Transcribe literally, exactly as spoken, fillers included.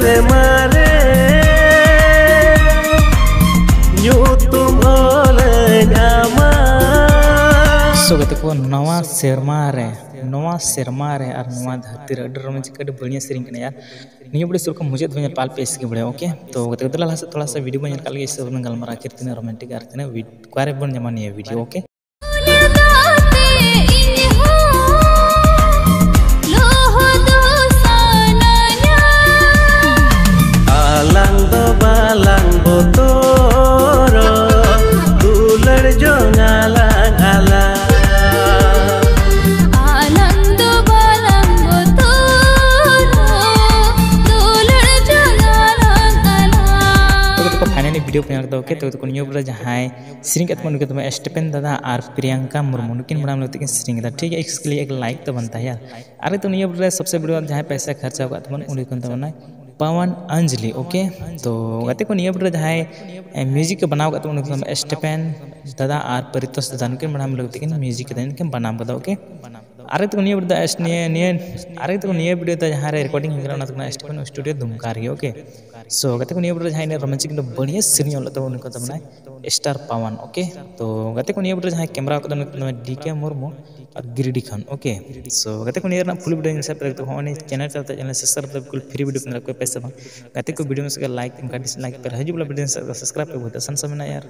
ᱥᱮᱨᱢᱟ ᱨᱮ ᱧᱩᱛᱩᱢ ᱚᱞᱟᱹᱧ ᱟᱢᱟᱜ᱾ So ᱜᱟᱛᱮ ᱠᱚ, ᱱᱟᱣᱟ ᱥᱮᱨᱢᱟ ᱨᱮ, ᱱᱚᱣᱟ ᱥᱮᱨᱢᱟ ᱨᱮ ᱟᱨ ᱱᱚᱣᱟ ᱫᱷᱟᱹᱨᱛᱤ ᱨᱮ ᱟᱹᱰᱤ ᱨᱚᱢᱚᱡᱽ, ᱟᱹᱰᱤ ᱵᱟᱹᱲᱤᱡ ᱥᱮᱨᱮᱧ ᱠᱟᱱᱟ ᱭᱟᱨ᱾ ᱱᱤᱭᱟᱹ video ᱥᱩᱨ ᱠᱷᱚᱱ ᱢᱩᱪᱟᱹᱫ ᱫᱷᱟᱹᱵᱤᱡ ᱧᱮᱞ ᱯᱟᱞ ᱯᱮ ᱤᱥᱠᱤ ᱵᱟᱲᱟᱭᱟ, okay? ᱛᱚ ᱜᱟᱛᱮ ᱠᱚ, ᱫᱮᱞᱟ ᱞᱟᱦᱟ ᱥᱮᱫ ᱛᱷᱚᱲᱟ ᱥᱟ video ᱵᱚᱱ ᱧᱮᱞ ᱠᱟᱜ ᱞᱮᱜᱮ, ᱤᱥ ᱵᱚᱱ ᱜᱟᱞᱢᱟᱨᱟᱜᱼᱟ ᱟᱹᱠᱷᱤᱨ ᱛᱤᱱᱟᱹᱜ romantic ᱟᱨ ᱛᱤᱱᱟᱹᱜ vid-, ᱚᱠᱟᱨᱮ ᱵᱚᱱ ᱧᱟᱢᱟ ᱱᱤᱭᱟᱹ video, okay? ᱟᱞᱟᱝ ᱫᱚ ᱵᱟᱞᱟᱝ ᱵᱚᱛᱚᱨᱚᱜ, ᱫᱩᱞᱟᱹᱲ ᱡᱚᱝ ᱟᱞᱟᱝ ᱟᱞᱟᱝ᱾ ᱟᱞᱟᱝ ᱫᱚ ᱵᱟᱞᱟᱝ ᱵᱚᱛᱚᱨᱚᱜ, ᱫᱩᱞᱟᱹᱲ ᱡᱚᱝ ᱟᱞᱟᱝ ᱟᱞᱟᱝ᱾ ᱛᱚ ᱜᱟᱛᱮ ᱠᱚ, finally video ᱯᱮ ᱧᱮᱞ ᱠᱮᱫᱟ, okay? ᱛᱚ ᱜᱟᱛᱮ ᱠᱚ, ᱱᱤᱭᱟᱹ video ᱨᱮ ᱡᱟᱦᱟᱸᱭ ᱥᱮᱨᱮᱧ ᱠᱟᱜ ᱛᱟᱵᱚᱱ, ᱩᱱᱤ ᱠᱟᱱ ᱛᱟᱵᱚᱱᱟ ᱥᱴᱤᱯᱮᱱ ᱫᱟᱫᱟ ᱟᱨ ᱯᱨᱤᱭᱟᱝᱠᱟ ᱢᱩᱨᱢᱩ, ᱱᱩᱠᱤᱱ ᱵᱟᱱᱟᱨ ᱢᱤᱞᱟᱹᱣ ᱠᱟᱛᱮ ᱠᱤᱱ ᱥᱮᱨᱮᱧ ᱠᱮᱫᱟ, ᱴᱷᱤᱠ ᱜᱮᱭᱟ? ᱮᱠᱥ ᱠᱷᱟᱹᱞᱤ ᱮᱠ like ᱛᱟᱵᱚᱱ ᱛᱟᱭᱟ᱾ ᱟᱨ ᱱᱤᱛᱚᱜ ᱱᱤᱭᱟᱹ video ᱨᱮ ᱥᱚᱵᱥᱮ video ᱡᱟᱦᱟᱸᱭ ᱯᱚᱭᱥᱟ ᱠᱷᱚᱨᱪᱟ ᱟᱠᱟᱫ ᱛᱟᱵᱚᱱ, ᱩᱱᱤ ᱠᱟᱱ ᱛᱟᱵᱚᱱᱟᱭ ᱯᱟᱣᱟᱱ ᱟᱧᱡᱞᱤ, okay? ᱛᱚ ᱜᱟᱛᱮ ᱠᱚ, ᱱᱤᱭᱟᱹ video ᱨᱮ ᱡᱟᱦᱟᱸᱭ, ᱮ, music ᱠᱚ ᱵᱮᱱᱟᱣ ᱟᱠᱟᱫ ᱛᱟᱵᱚᱱ, ᱩᱱᱤ ᱠᱟᱱ ᱛᱟᱵᱚᱱᱟ ᱥᱴᱤᱯᱮᱱ ᱫᱟᱫᱟ ᱟᱨ ᱯᱟᱨᱤᱛᱳᱥ ᱫᱟᱫᱟ, ᱱᱩᱠᱤᱱ ᱵᱟᱱᱟᱨ ᱢᱤᱞᱟᱹᱣ ᱠᱟᱛᱮ ᱠᱤᱱ music ᱠᱟᱫᱟ, ᱱᱩᱠᱤᱱ ᱵᱟᱱᱟᱢ ᱠᱟᱫᱟ, okay? ᱟᱨ ᱱᱤᱛᱚᱜ ᱱᱤᱭᱟᱹ video ᱫᱚ ᱮᱥ-, ᱱᱤᱭᱟᱹ, ᱱᱤᱭᱟᱹ, ᱟᱨ ᱱᱤᱛᱚᱜ ᱱᱤᱭᱟᱹ video ᱫᱚ ᱡᱟᱦᱟᱸ ᱨᱮ recording ᱦᱩᱭ ᱠᱟᱱᱟ, ᱚᱱᱟ ᱫᱚ ᱠᱟᱱᱟ ᱥᱴᱤᱯᱮᱱ studio ᱫᱩᱢᱠᱟ ᱨᱮᱜᱮ, okay? So ᱜᱟᱛᱮ ᱠᱚ, ᱱᱤᱭᱟᱹ video ᱨᱮ ᱡᱟᱦᱟᱸᱭ ᱤᱱᱟᱹ romantic ᱫᱚ ᱵᱟᱹᱲᱤᱡ ᱥᱮᱨᱮᱧ ᱚᱞ ᱞᱮᱫ ᱛᱟᱵᱚᱱ, ᱩᱱᱤ ᱠᱟᱱ ᱛᱟᱵᱚᱱᱟᱭ ᱥᱴᱟᱨ ᱯᱟᱣᱟᱱ, okay? ᱛᱚ ᱜᱟᱛᱮ ᱠᱚ, ᱱᱤᱭᱟᱹ video ᱨᱮ ᱡᱟᱦᱟᱸᱭ camera ᱠᱟᱫᱟ, ᱩᱱᱤ ᱠᱟᱱ ᱛᱟᱵᱚᱱᱟᱭ ᱰᱤ ᱠᱮ ᱢᱩᱨᱢᱩ ᱟᱨ ᱜᱤᱨᱤᱰᱤ ᱠᱷᱟᱱ, okay? So ᱜᱟᱛᱮ ᱠᱚ, ᱱᱤᱭᱟᱹ ᱨᱮᱱᱟᱜ full video ᱧᱮᱞ ᱥᱟᱱᱟᱭᱮᱫ ᱯᱮ ᱠᱷᱟᱱ ᱫᱚ ᱦᱚᱸᱜᱼᱚᱭ ᱱᱤᱭᱟᱹ channel ᱪᱟᱞᱟᱣ ᱠᱟᱛᱮ channel subscribe ᱫᱚ ᱵᱤᱞᱠᱩᱞ free video ᱯᱮ ᱧᱮᱞᱟ, ᱚᱠᱚᱭ ᱯᱚᱭᱥᱟ ᱵᱟᱝ᱾ ᱜᱟᱛᱮ ᱠᱚ, video ᱢᱚᱡᱽ ᱠᱷᱟᱱ like, ᱮᱱᱠᱷᱟᱱ dislike ᱯᱮ, ᱦᱤᱡᱩᱜ ᱵᱚᱞᱮ video subscribe ᱯᱮ, ᱵᱚᱦᱩᱛ ᱟᱥᱟᱱ ᱥᱟ ᱢᱮᱱᱟᱜᱼᱟ ᱭᱟᱨ᱾